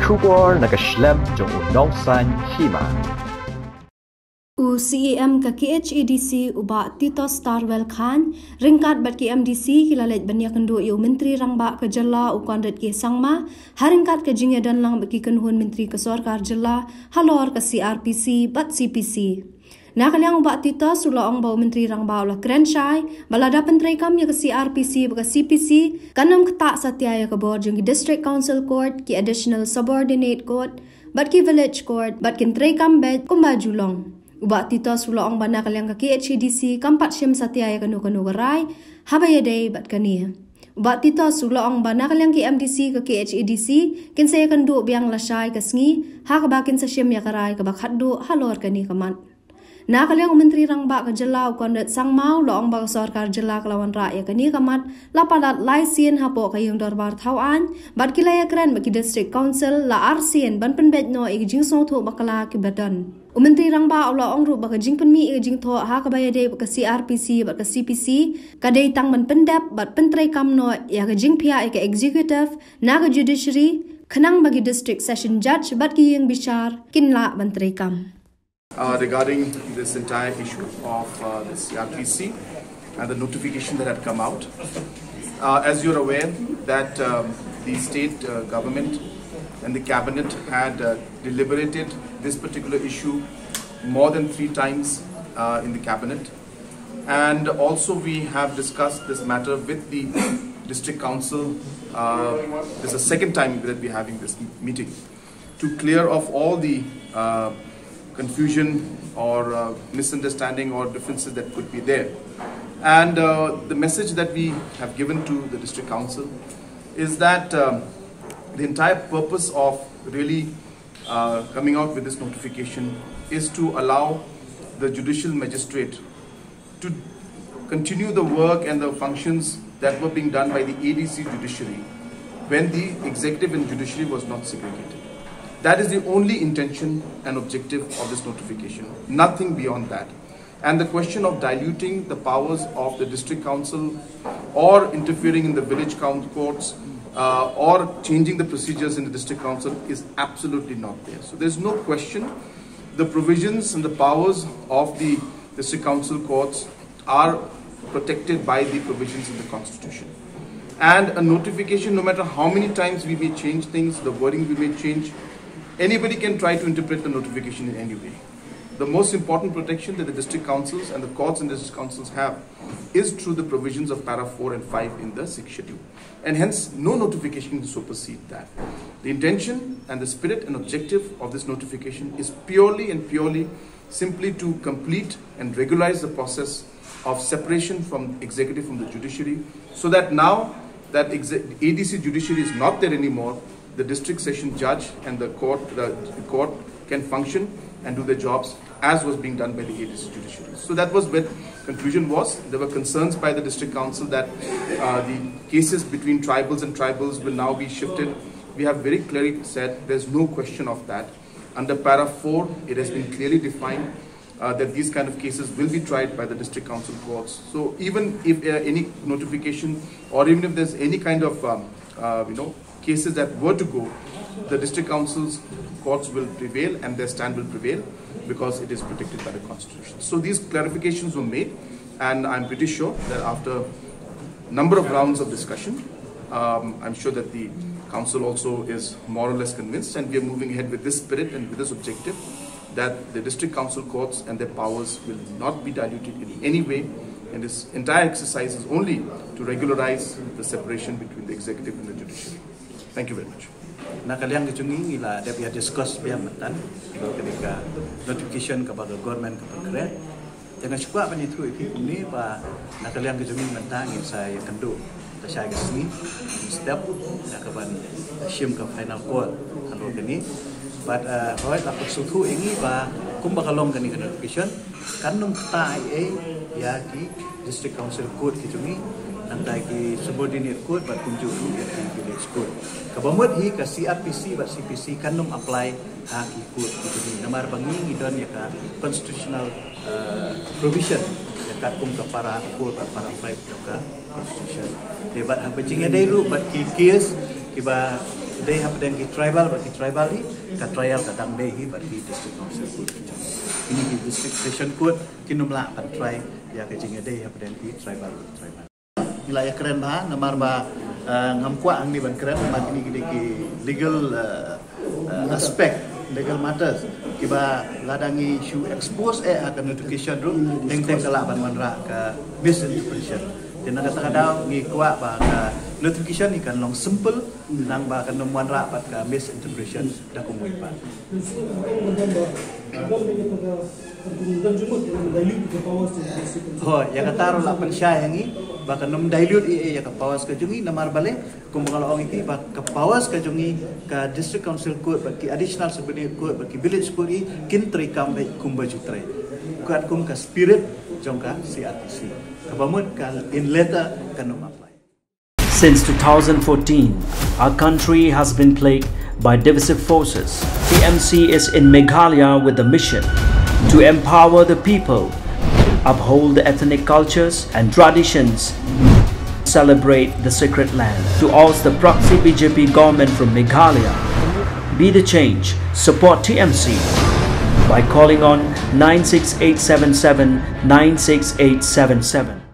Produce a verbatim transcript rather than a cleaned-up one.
Khubor na ka shlem jong u nongsan hima. U C E M ka K H A D C u Bah Titosstarwell Chyne ryngkat bad ki M D C ki la leit ban ïakynduh ïa u Myntri Rangbah ka jylla u Conrad K Sangma ha ryngkat ka jingïadon lang bad ki kynhun myntri ka sorkar jylla halor ka C R P C bad C P C. Na ka liang u Bah Titos u la ong ba u Myntri Rangbah u la kren shai ba lada pyntreikam ïa ka C R P C bad ka C P C kan ym ktah satia ïa ka bor jong ki District Council Court, ki Additional Subordinate Court bad ki Village Court bad kin treikam beit kumba ju long. U Bah Titos u la ong ba na ka liang ka K H A D C kam pat shim satia ïa kano kano ka rai haba ïadei bad kane. U Bah Titos u la ong ba na ka liang ki M D C ka K H A D C kin sa ïakynduh biang lashai ka sngi ha kaba kin sa shim ïa ka rai kaba khatduh halor kane ka mat. Na ka liang u Myntri Rangbah ka jylla u Conrad Sangma u la ong ba ka sorkar jylla ka la wanrah ïa kane ka mat la palat lai sien hapoh ka ïing dorbar thaw aiñ bad ki la ïakren bad ki District Council la ar sien ban pynbeit noh ïa ki jingsngewthuh bakla kiba don. U Myntri Rangbah u la ong ruh ba ka jingpynmih ïa ka jingthoh ha kaba ïadei bad ka C R P C bad ka C P C ka dei tang ban pyndep bad pyntreikam noh ïa ka jingphiah ïa ka Executive na ka Judiciary khnang ba ki District Session Judge bad ki ïing bishar kin lah ban treikam. Uh, regarding this entire issue of uh, the C R P C and the notification that had come out. Uh, as you're aware that um, the state uh, government and the cabinet had uh, deliberated this particular issue more than three times uh, in the cabinet. And also we have discussed this matter with the district council. Uh, this is the second time that we're having this meeting to clear off all the uh, confusion or uh, misunderstanding or differences that could be there. And uh, the message that we have given to the district council is that um, the entire purpose of really uh, coming out with this notification is to allow the judicial magistrate to continue the work and the functions that were being done by the A D C judiciary when the executive and judiciary was not segregated. That is the only intention and objective of this notification, nothing beyond that. And the question of diluting the powers of the district council or interfering in the village coun- courts uh, or changing the procedures in the district council is absolutely not there. So there's no question. The provisions and the powers of the district council courts are protected by the provisions in the constitution. And a notification, no matter how many times we may change things, the wording we may change, anybody can try to interpret the notification in any way. The most important protection that the district councils and the courts and district councils have is through the provisions of para four and five in the sixth schedule. And hence, no notification can supersede that. The intention and the spirit and objective of this notification is purely and purely simply to complete and regularize the process of separation from executive from the judiciary, so that now that exe- A D C judiciary is not there anymore, the district session judge and the court, the court can function and do their jobs as was being done by the A D C judiciary. So that was where confusion was. There were concerns by the district council that uh, the cases between tribals and tribals will now be shifted. We have very clearly said there's no question of that. Under para four, it has been clearly defined uh, that these kind of cases will be tried by the district council courts. So even if uh, any notification or even if there's any kind of um, uh, you know cases that were to go, the district council's courts will prevail and their stand will prevail because it is protected by the constitution. So these clarifications were made, and I'm pretty sure that after number of rounds of discussion, um, I'm sure that the council also is more or less convinced, and we are moving ahead with this spirit and with this objective that the district council courts and their powers will not be diluted in any way, and this entire exercise is only to regularize the separation between the executive and the judiciary. Thank you very much. Na ka liang ka jong ngi ngi la dep ïa discuss biang myntan, ka dei ka notification kaba ka government ka ban create. Te nga shu kwah ban ïathuh ïa phi kumne ba na ka liang ka jong ngi mynta ngin sa ïakynduh lashai ka sngi, step, ïa kaban shim ka final call halor kane. Bad hooid la pynsngewthuh ïa ngi ba kumba ka long kane ka notification kan ym ktah ei ei ïa ki district council court ki jong ngi, nangta ki subordinate court bad kumjuh ruh ïa ki village court. Kaba mut hi ka C R P C bad C P C kan ym apply ha ki court ki jong ngi namar ba ngi ngi don ïa ka constitutional provision ïa katkum ka para four bad para five jong ka constitution. Te bad haba jingïadei ruh bad ki case kiba Dei hapdeng ki tribal bad ki tribal hi, ka trial ka dang dei hi bad ki district council court. Kine ki district session court kin ym lah ban try ïa ka jingïadei hapdeng ki tribal bad ki tribal. Ngi la ïakren bha namar ba, eh, ngam kwah hangne ban kren namar kine ki dei ki legal, eh, eh, aspect, legal matters kiba lada ngi shu expose eh ha ka notification ruh, teng teng ka lah ban wanrah ka misinterpretation. Te na kata ka daw ngi kwah ba ka notification hi kan long simple, nang ba kan ym wanrah pat ka misinterpretation da kumwei pat. Ho, ïa kata ruh la pynshai ha ngi ba kan ym dilute ïa, ïa ka powers ka jong ngi namar balei, kumba nga la ong ïa phi ba ka powers ka jong ngi, ka district council court bad ki additional subordinate court bad ki village court hi kin treikam beit kumba ju trei katkum ka spirit jong ka C R P C. Kaba mut ka in letter kan ym apply. Since two thousand fourteen, our country has been plagued by divisive forces. T M C is in Meghalaya with the mission to empower the people, uphold the ethnic cultures and traditions, celebrate the sacred land. To oust the proxy B J P government from Meghalaya, be the change, support T M C by calling on nine six eight seven seven nine six eight seven seven.